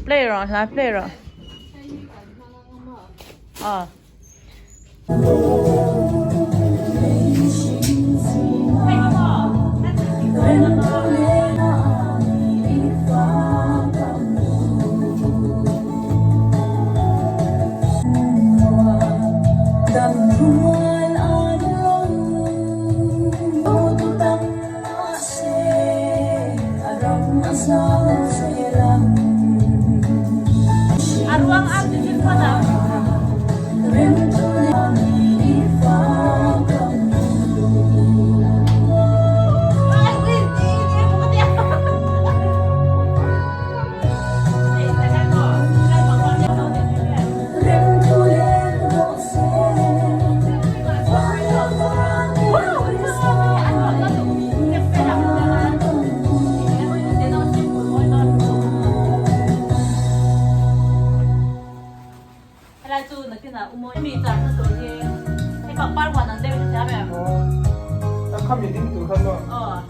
Play rawh hla play rawh. Aw. Helai chu nakinah u mawi mi char na tur hi hei pangpar huan ang deuh in a siam em? Aw, khami ding tur kha maw? Aw.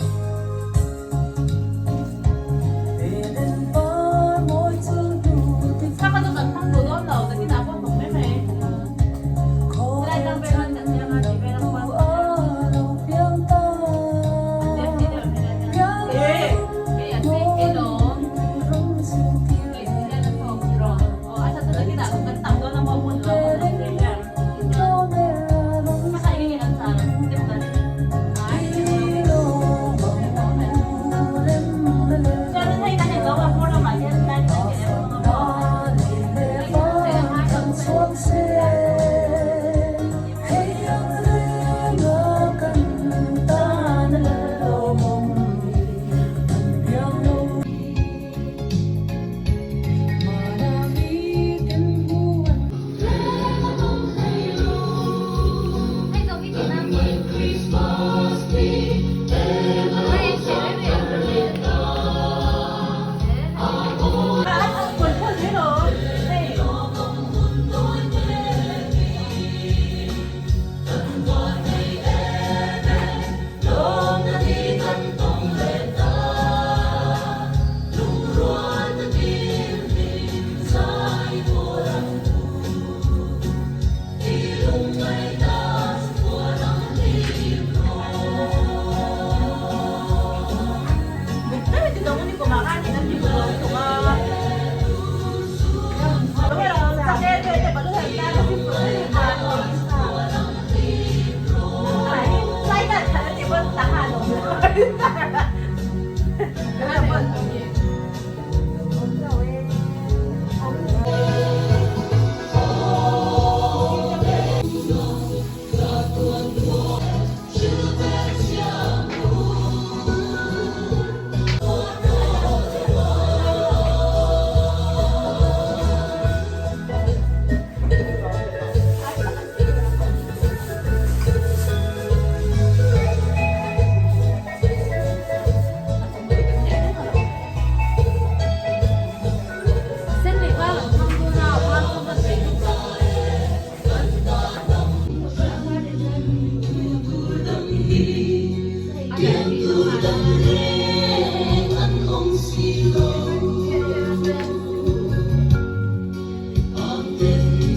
Thla kha chu kan hmang duh dawn lo, nakinah pawh hnawk mai mai. Helai tang vel hian kan siam a tih vel ang chuan a chep thei deuh em helai hian. Hei a chep thei lawm. Hei ti hian a chhawk rawh. Aw a that chu nakinah kan tam dawn a maw hmun lo a hnawk thei hian. Hmasa eng nge kan char ang step kan ai chuan hei kan englo a hmawr lamah hian light kan ti leh bawk ang a maw hei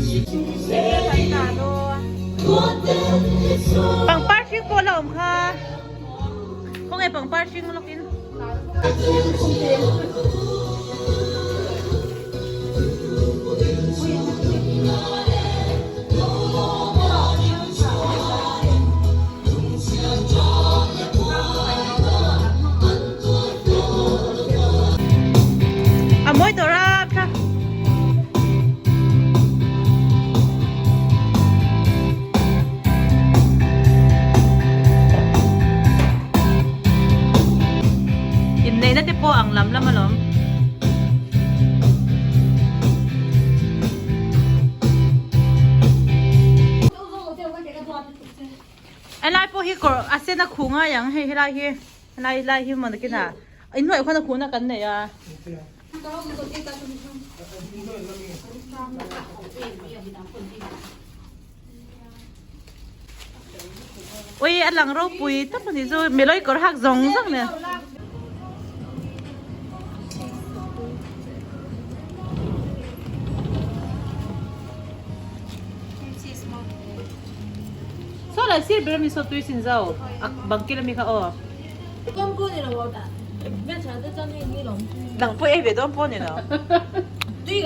hi chu sawi a ngai lo Pangpar hring pawh la awm kha khawnge pangpar hring lawk in. A mawi tawh rap tha. Inneihna te pawh ang lam lam alawm. Helai pawh hi kawr a sen a khuh ngai ang hei helai hi helai lai hi maw nakinah inhnuai khuan a khuhna kan nei a. Ui a lang ropui tak a ni chu milawi kawr hak zawng zawng nen. Khalai sir ber ami saw tui sin zau a bang kil ami kha aw. Nang pawh ei ve dawn pawh ni lo.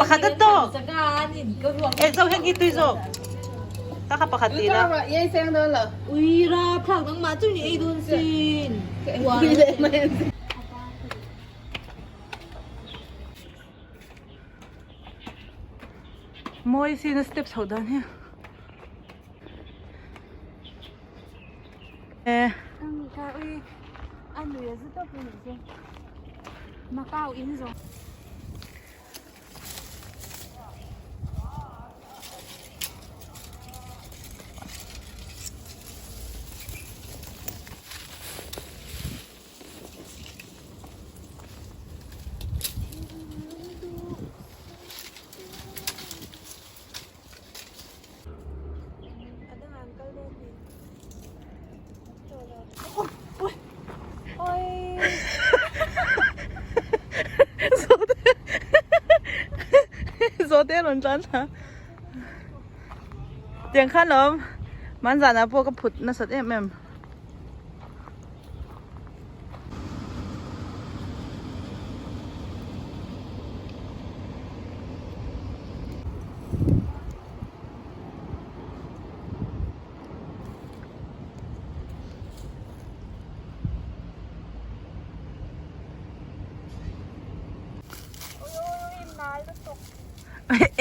Pakhat a tawk. E zo heng hi tui zawk. Ta kha pakhat ti la. Mawi sin a step chhoh dan hi. E. Zawte a rawn tlan thla. Tiang khan lo manzana pawh ka phut nasat em em.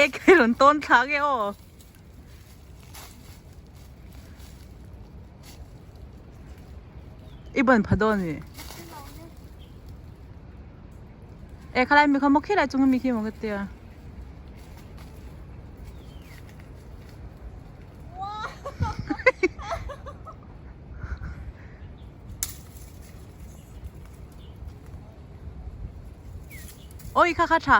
Ek hi rawn tawn thlak e aw. I ban pha dawn ni. E khalai mi kha maw khilai chung mi khi maw ka tia. Oi kha kha tha.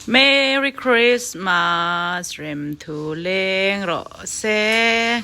Merry Christmas rem thu leng rawh se.